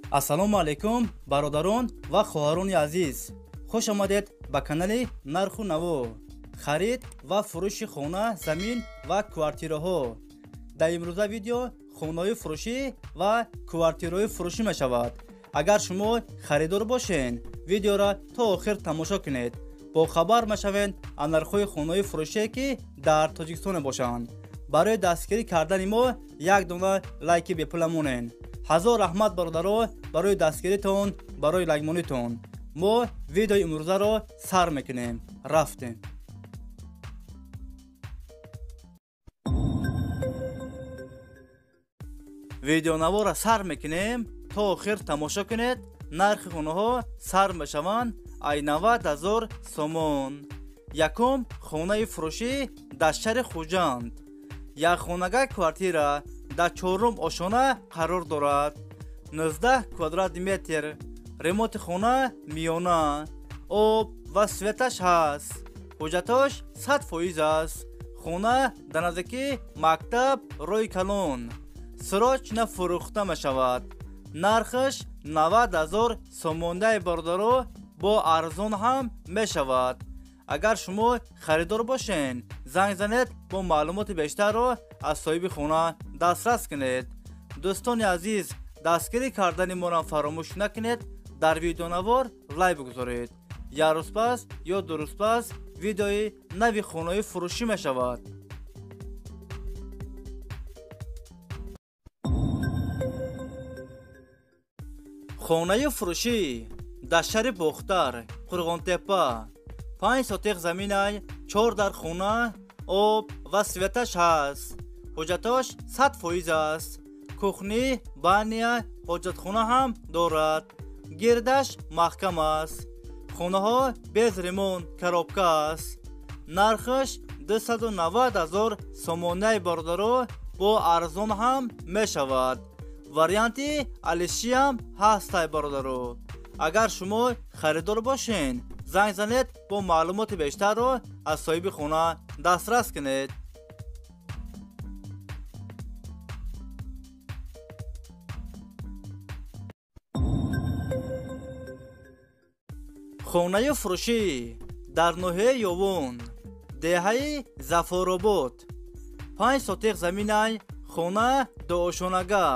Ассалому алайкум бародарон ва хоҳарони азиз. Хуш омадед ба канали Нарху Наво. Харид ва фурӯши хона, замин ва квартираҳо. Дар имрӯза видео хонаҳои фурӯшӣ ва квартираҳои фурӯшӣ мешавад. Агар шумо харидор бошед, видеоро то охир тамошо кунед. Бохабар мешавед аз нархҳои хонаҳои фурӯшие ки дар Тоҷикистон мебошанд. Барои дастгирӣ кардани мо як дона лайки бепула монед. Ҳазор раҳмат бародаро барои дастгиритон, барои лайкмонитон. Мо видеои имрӯзаро сар мекунем. Рафтем. Видеонаворо сар мекунем, то охир тамошо кунед. Нархи хонаҳо сар мешаванд ай 90 ҳазор сомон. Якум хонаи фурӯшӣ дар шаҳри Хуҷанд. Як хонага квартира дар чорум ошона қарор дорад. 19 квадрат метр. Ремонти хона миёна. Об ва светаш ҳаст. Ҳуҷҷатош 100% аст. Хона дар наздикии мактаб роҳи калон. Срочно фурӯхта мешавад. Нархаш 90 ҳазор сомонаи бародаро бо арзон ҳам мешавад. Агар шумо харидор бошед, занг занед, бо маълумоти бештарро аз соҳиби хона дастрас кунед. Дӯстони азиз, дастгирӣ кардани моро фаромӯш накунед. Дар видеонавор лайк бигузоред. Як рӯз пас ё ду рӯз пас видеои нави хонаҳои фурӯшӣ мешавад. Хонаи фурӯшӣ дар шаҳри Бохтар, Қурғонтеппа. 5 сотиқ заминай, 4 дар хона, об ва светаш ҳаст. Ҳуҷҷатош 100% аст. Кухни, баня, ҳоҷатхона ҳам дорад. Гирдаш маҳкам аст. Хонаҳо без ремонт, коробка аст. Нархаш 290 ҳазор сомонаи бародаро бо арзон ҳам мешавад. Варианти алишиам ҳастай бародаро. Агар шумо харидор бошед, занг занед, бо маълумоти бештарро аз соҳиби хона дастрас кунед. Хонаи фурӯшӣ дар ноҳияи Ёвон, деҳаи Зафаробод. 5 сотиқ заминай, хона дуошонага,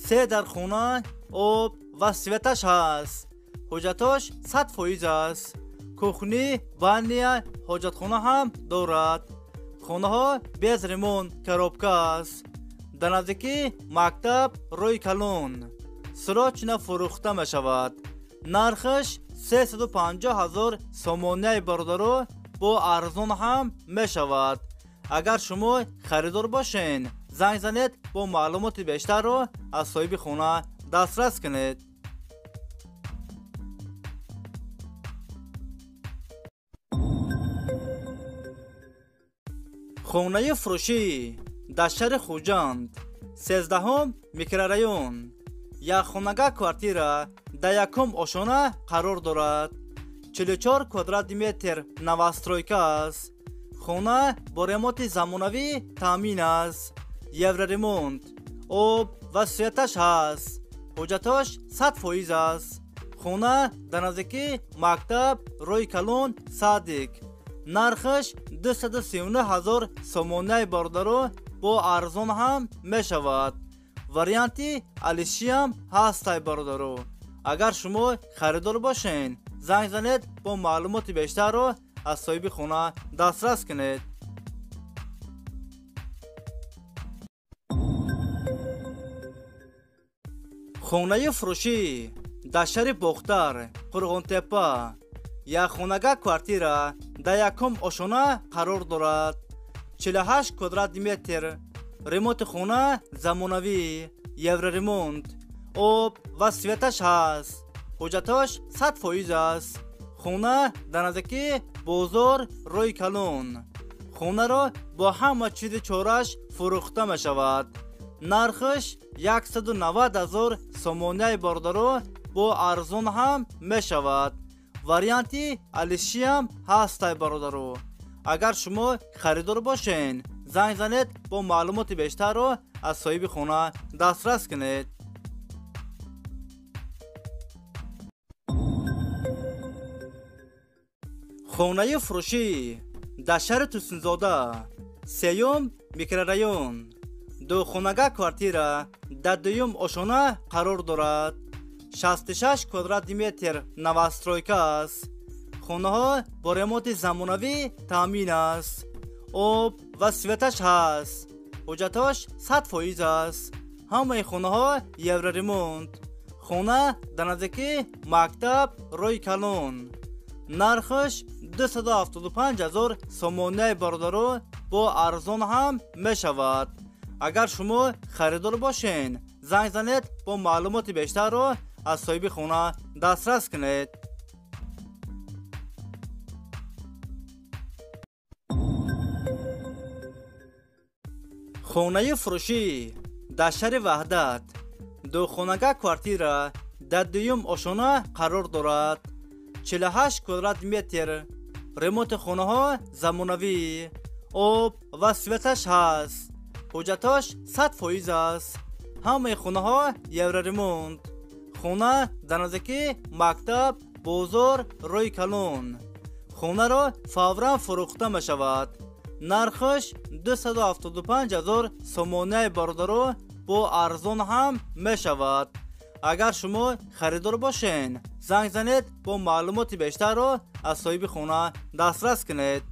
3 дар хона, об ва светаш ҳаст. Ҳуҷҷатош 100% аст. Кухни, ванния, ҳоҷатхона ҳам дорад. Хонаҳо без ремонт, коробка аст. Дар наздикии мактаб роҳи калон. Срочно фурӯхта мешавад. Нархаш 350 ҳазор сомонаи бародаро бо арзон ҳам мешавад. Агар шумо харидор бошед, занг занед, бо маълумоти бештарро аз соҳиби хона дастрас кунед. Хонаи фурӯшӣ дар шаҳри Хуҷанд, 13 микрорайон. Як хонага квартира дар якум ошона қарор дорад. 44 квадрат метр новостройка аст. Хона бо ремонти замонавӣ таъмин аст. Евроремонт, об ва светаш ҳаст. Ҳуҷҷатош 100% аст. Хона дар наздикии мактаб роҳи калон садик. Нархаш 239 ҳазор сомонаи бародаро бо арзон ҳам мешавад. Варианти алишиам ҳастай бародаро. Агар шумо харидор бошед, занг занед, бо маълумоти бештарро аз соҳиби хона дастрас кунед. Хонаи фурӯшӣ дар шаҳри Бохтар, Қурғонтеппа. Як хонага квартира дар якум ошона қарор дорад. 48 квадрат метр. Ремонти хона замонавӣ, евроремонт, об ва светаш ҳаст. Ҳуҷҷатош 100% аст. Хона дар наздикии бозор роҳи калон. Хонаро бо ҳама чизи чораш фурӯхта мешавад. Нархаш 190 ҳазор сомонаи бародаро бо арзон ҳам мешавад. Варианти алишиам ҳастай бародаро. Агар шумо харидор бошед, занг занед, бо маълумоти бештарро аз соҳиби хона дастрас кунед. Хонаи фурӯшӣ дар шаҳри Турсунзода, сеюм микрорайон, духонага квартира дар дуюм ошона қарор дорад. 66 квадрати метр новостройка аст. Хонаҳо бо ремонти замонавӣ таъмин аст. Об ва светаш ҳаст. Ҳуҷҷатҳош 100% аст. Ҳамаи хонаҳо евроремонт. Хона дар наздикии мактаб, роҳи калон. Нархаш 275 000 сомонаи бародаро, бо арзон ҳам мешавад. Агар шумо харидор бошед, занг занед, бо маълумоти бештарро аз соҳиби хона дастрас кунед. Хонаи фурӯшӣ дар шаҳри Ваҳдат, духонага квартира дар дуюм ошона қарор дорад. 48 квадрат метр. Ремонти хонаҳо замонавӣ. Об ва светаш ҳаст. Ҳуҷҷатҳош 100% аст. Ҳамаи хонаҳо евроремонт. Хона дар наздикии мактаб, бозор, роҳи калон. Хонаро фавран фурӯхта мешавад. Нархаш 275 000 сомонаи бародаро, бо арзон ҳам мешавад. Агар шумо харидор бошед, занг занед, бо маълумоти бештарро аз соҳиби хона дастрас кунед.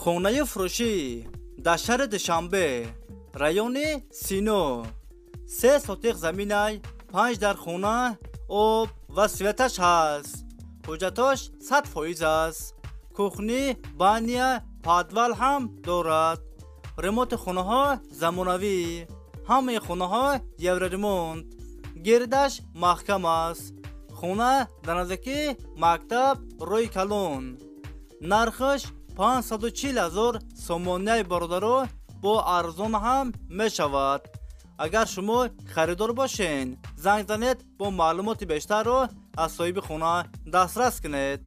Хонаи фурӯшӣ дар шаҳри Душанбе, райони Сино, 3 сотиқ заминай, 5 дар хона, об ва светаш ҳаст. Ҳуҷҷатҳош 100% аст. Кухни, баня, подвал ҳам дорад. Ремонти хонаҳо замонавӣ. Ҳамаи хонаҳо евроремонт. Гирдаш маҳкам аст. Хона дар наздикии мактаб, роҳи калон. Нархаш 540 000 сомонаи бародаро, бо арзон ҳам мешавад. Агар шумо харидор бошед, занг занед, бо маълумоти бештарро аз соҳиби хона дастрас кунед.